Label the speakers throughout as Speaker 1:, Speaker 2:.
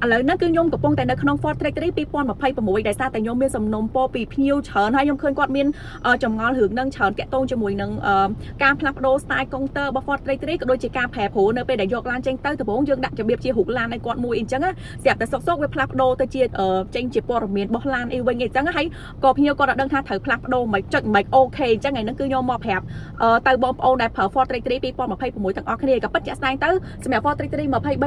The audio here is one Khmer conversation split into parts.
Speaker 1: ឥឡូវហ្នឹងគឺខ្ញុំកំពុងតែនៅក្នុង Ford Track 3 2026ដោយសារតែខ្ញុំមានសំណុំពរពីភ្ញៀវច្រើនហើយខ្ញុំឃើញគាត់មានចម្ងល់រឿងហ្នឹងច្រើនតាក់ទងជាមួយនឹងការផ្លាស់ប្ដូរ style កុងទ័ររបស់ Ford Track 3ក៏ដូចជាការប្រែប្រួលនៅពេលដែលយកឡានចេញទៅដំបូងយើងដាក់របៀបជារូបឡានឲ្យគាត់មួយអញ្ចឹងស្រាប់តែសុកសុកវាផ្លាស់ប្ដូរទៅជាចេញជាព័ត៌មានរបស់ឡានអីវិញអីចឹងហើយក៏ភ្ញៀវគាត់អត់ដឹងថាត្រូវផ្លាស់ប្ដូរមិនចុចមិន OK អញ្ចឹងថ្ងៃហ្នឹងគឺខ្ញុំមកប្រាប់ទៅបងប្អូនដែលប្រើ Ford Track 3 2026ទាំងអស់គ្នាក៏ពិតជាក់ស្ដែងទៅសម្រាប់ Ford Track 3 23 24 25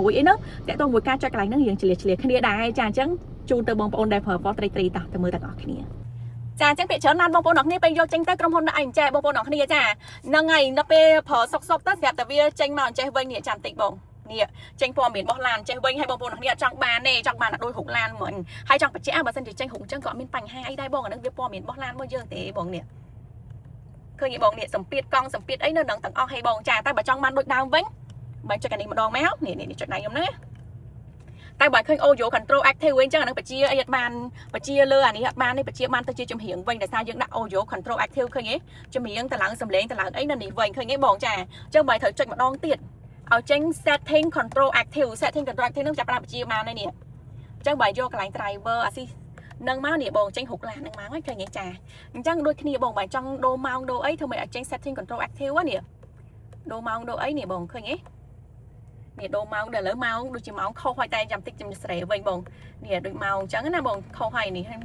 Speaker 1: 26អីហ្នឹងតាក់ទងមួយការចុចកន្លែងហ្នឹងរៀងឆ្លៀសឆ្លៀសគ្នាដែរចាអញ្ចឹងជូនទៅបងប្អូនដែលប្រើ Ford Track 3តោះទៅមើលទាំងអស់គ្នាចាអញ្ចឹងពាក្យច្រើនណាស់បងប្អូនអរគ្នាពេលយកចេញទៅក្រុមហ៊ុនដាក់ឲ្យអញ្ចេះបងប្អូនអរគ្នាចាហ្នឹងហើយដល់ពេលប្រើសុកសុកទៅស្រាប់តែវាចេញមកអញ្ចេះវិញនេះចាំតិចបងនេះចេញព័ត៌មានរបស់ឡានចេះវិញឲ្យបងប្អូនអរគ្នាអត់ចង់បានទេចង់បានតែដូចរូបឡានហ្មងហើយចង់បញ្ជាក់បើសិនជាចេញរូបអញ្ចឹងក៏អត់មានបញ្ហាអីដែរបងអានឹងវាព័ត៌មានរបស់ឡានរបស់យើងទេបងនេះឃើញទេបងនេះសម្ពាធកង់សម្ពាធអីនៅនឹងទាំងអស់ឲ្យបងចាតែបើចង់បានដូចដើមវិញបើចុចអានេះម្ដងមកនេះនេះចុចដៃខ្ញុំណាតែបើឃើញ audio control active វិញអញ្ចឹងអានឹងបជាអីអត់បានបជាលើអានេះអត់បានទេបជាបានទៅជាចំរៀងវិញដោយសារយើងដាក់ audio control active ឃើញទេចំរៀងតឡើងសំឡេងតឡើងអីនៅនេះវិញឃើញទេបងចាអញ្ចឹងបើត្រូវចុចម្ដងទៀតឲ្យចេញ setting control active setting control active នឹងចាប់ផ្ដើមបជាបានហើយនេះអញ្ចឹងបើយកកន្លែង driver អាស៊ីនឹងមកនេះបងចេញរូបឡាននឹងមកហើយឃើញទេចាអញ្ចឹងដូចគ្នាបងបើចង់ដូរម៉ោងដូរអីធ្វើម៉េចឲ្យចេញ setting control active នេះដូរម៉ោងដូរអីនេះបងឃើញទេនេះដូរម៉ោងដល់ឥឡូវម៉ោងដូចជាម៉ោងខុសហើយតែចាំតិចចាំស្រេវិញបងនេះដូចម៉ោងអញ្ចឹងណាបងខុសហើយនេះអឺ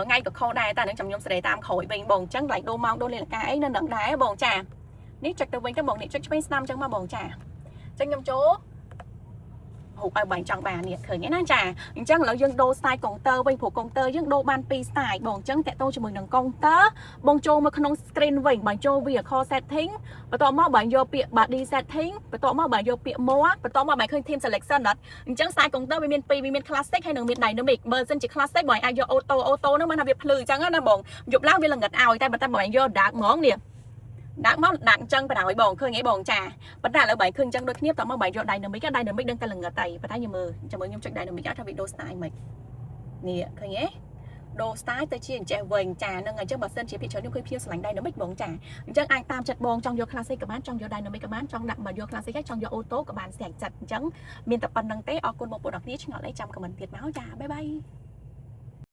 Speaker 1: ថ្ងៃក៏ខុសដែរតែនឹងចាំខ្ញុំស្រេតាមក្រោយវិញបងអញ្ចឹងកន្លែងដូរម៉ោងដូរនាឡិកាអីនៅនឹងដែរបងចានេះចុចទៅវិញទៅបងនេះចុចឆ្វេងស្ដាំអញ្ចឹងមកបងចាអញ្ចឹងខ្ញុំចូល រូបឲ្យបាញ់ចង់បាននេះឃើញទេណាចាអញ្ចឹងឥឡូវយើងដូរ style កុងទ័រវិញព្រោះកុងទ័រយើងដូរបានពីរ style បងអញ្ចឹងតាក់ទងជាមួយនឹងកុងទ័របងចូលមកក្នុង screen វិញបងចូល vehicle setting បន្ទាប់មកបងយកពាក្យ body setting បន្ទាប់មកបងយកពាក្យ more បន្ទាប់មកបងឃើញ theme selection អត់អញ្ចឹង style កុងទ័រវាមានពីរវាមាន classic ហើយនិងមាន dynamic បើសិនជា classic បងអាចយក auto auto ហ្នឹងបានថាវាភ្លឺអញ្ចឹងណាបងយប់ឡើងវាល្ងិតឲ្យតែបើតែបងយក dark ហ្មងនេះដាក់មកដាក់អញ្ចឹងបណ្ដោយបងឃើញអីបងចាប៉ុន្តែឥឡូវបើឃើញអញ្ចឹងដូចគ្នាតមកបើយក dynamic dynamic ដឹងតែល្ងិតតែប៉ុន្តែខ្ញុំមើលចាំមើលខ្ញុំចុច dynamic អត់ថាវាដូរ style មិននេះឃើញទេដូរ style ទៅជាអញ្ចេះវិញចានឹងអញ្ចឹងបើសិនជាភាគច្រើនខ្ញុំឃើញភ្ញៀវស្រឡាញ់ dynamic បងចាអញ្ចឹងអាចតាមចិត្តបងចង់យក classic ក៏បានចង់យក dynamic ក៏បានចង់ដាក់មកយក classic ហើយចង់យក auto ក៏បានស្រេចចិត្តអញ្ចឹងមានតែប៉ុណ្្នឹងទេអរគុណបងប្អូនអរគ្នាឆ្ងល់អីចាំ comment ទៀតមកចា bye bye.